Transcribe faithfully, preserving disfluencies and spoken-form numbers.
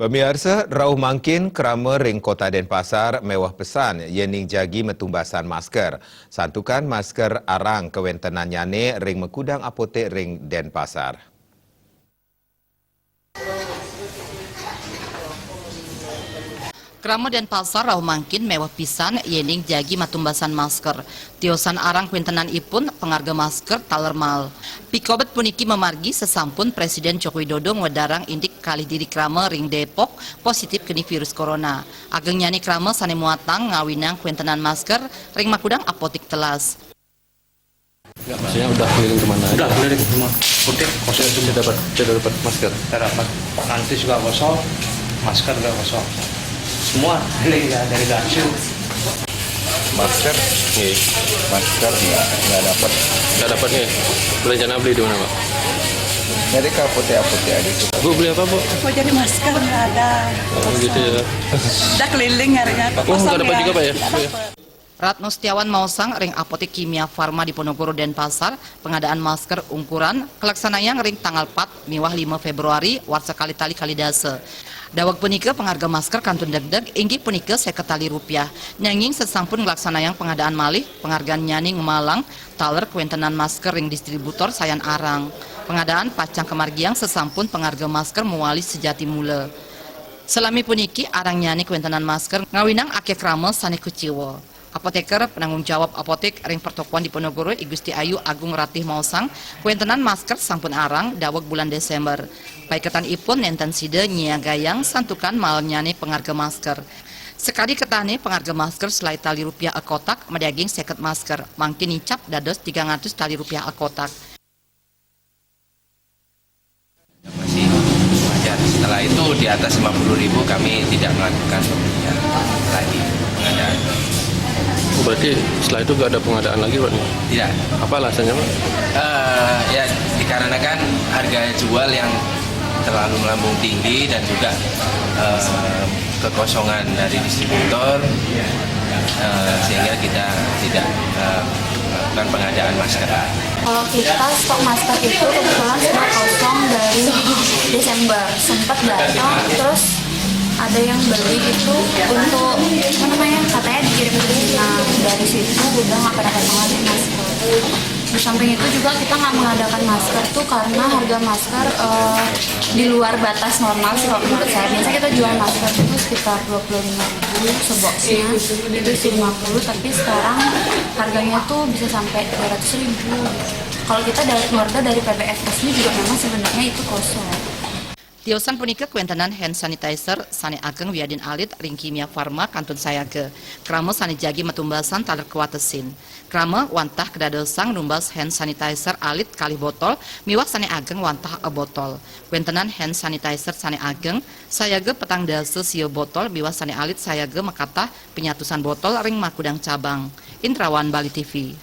Pamiarsa, rauh mangkin krama ring Kota Denpasar meweh pesan yening jagi matumbasan masker. Santukan masker arang kawentenannyané ring makudang apotek ring Denpasar. Krama Denpasar rauh mangkin meweh pisan yening jagi matumbasan masker. Tiosan arang kawentenanipun pangarga masker taler mael. Pikobet puniki mamargi sasampun Presiden Joko Widodo ngwedarang indik kalih diri krama ring Depok positif keni virus corona. Agengnyané krama sané muatang ngawinang kawentenan masker ring makudang apotek telas. Maksudnya udah keliling kemana aja? Udah keliling semua. Putih kosong semua. Sudah dapat sudah dapat masker. Kita dapat. Nanti juga kosong, masker juga kosong. Semua keliling ya dari Gansu. Masker? Iya. Masker nggak nggak dapat. Nggak dapat nih. Rencana beli di mana, Pak? Nyari ke apotek-apotek aja sih. Bu, beli apa, Bu? Mau cari masker nggak ada. Oh, gitu ya. Udah keliling nyarinya. Oh, nggak dapat juga, Pak, ya? Nggak dapat. Ratno Setiawan maosang ring Apotek Kimia Farma Diponegoro Denpasar, pengadaan masker ungkuran kalaksanayang ring tanggal pat miwah lima Februari warsa kalih tali kalih dasa. Daweg punika pangarga masker kantun degdeg inggih punika seket tali rupiah. Nanging sasampun nglaksanayang pangadaan malih, pangargannyané ngemalang taler kawentenan masker ring distributor sayan arang. Pangadaan pacang kamargiang sasampun pangarga masker mawali sejati mula. Salami puniki arangnyané kawentenan masker ngawinang akéh krama sané kuciwa. Apoteker penanggung jawab apotek ring Pertokoan Diponegoro I Gusti Ayu Agung Ratih maosang, kawentenan masker sampun arang daweg bulan Desember. Paiketanipun nénten sida nyiagayang santukan maelnyané pangarga masker. Sakadi ketahné pangarga masker selaé tali rupiah akotak madaging seket masker, mangkin nicap dados tigang atus tali rupiah akotak. Masih wajar. Setelah itu di atas lima puluh ribu kami tidak melakukan pembelian lagi, pengadaan. Oh, berarti setelah itu nggak ada pengadaan lagi, Pak? Tidak. Apa alasannya, Pak? Eh, ya, dikarenakan harga jual yang terlalu melambung tinggi dan juga eh, kekosongan dari distributor, eh, sehingga kita tidak eh, melakukan pengadaan masker. Kalau kita stok masker itu kebetulan sudah kosong dari Desember, sempat datang terus ada yang beli gitu untuk apa namanya, katanya dikirim ke Cina. Dari situ udah nggak pada datang lagi masker. Di samping itu juga kita nggak mengadakan masker tuh karena harga masker eh, di luar batas normal sih kalau menurut saya. Biasanya kita jual masker itu sekitar dua puluh lima ribu seboxnya, itu isi lima puluh, tapi sekarang harganya tuh bisa sampai tiga ratus ribu. Kalau kita dari keluarga dari P B F S ini juga memang sebenarnya itu kosong. Tiosan punika kawentenan hand sanitizer sané ageng wiadin alit ring Kimia Farma kantun sayaga. Krama sané jagi matumbasan taler kawatesin. Krama wantah kadadosang numbas hand sanitizer alit kalih botol miwah sané ageng wantah a botol. Kawentenan hand sanitizer sané ageng sayaga petang dasa sia botol miwah sané alit sayaga makatah penyatusan botol ring makudang cabang. Indrawan, Bali T V.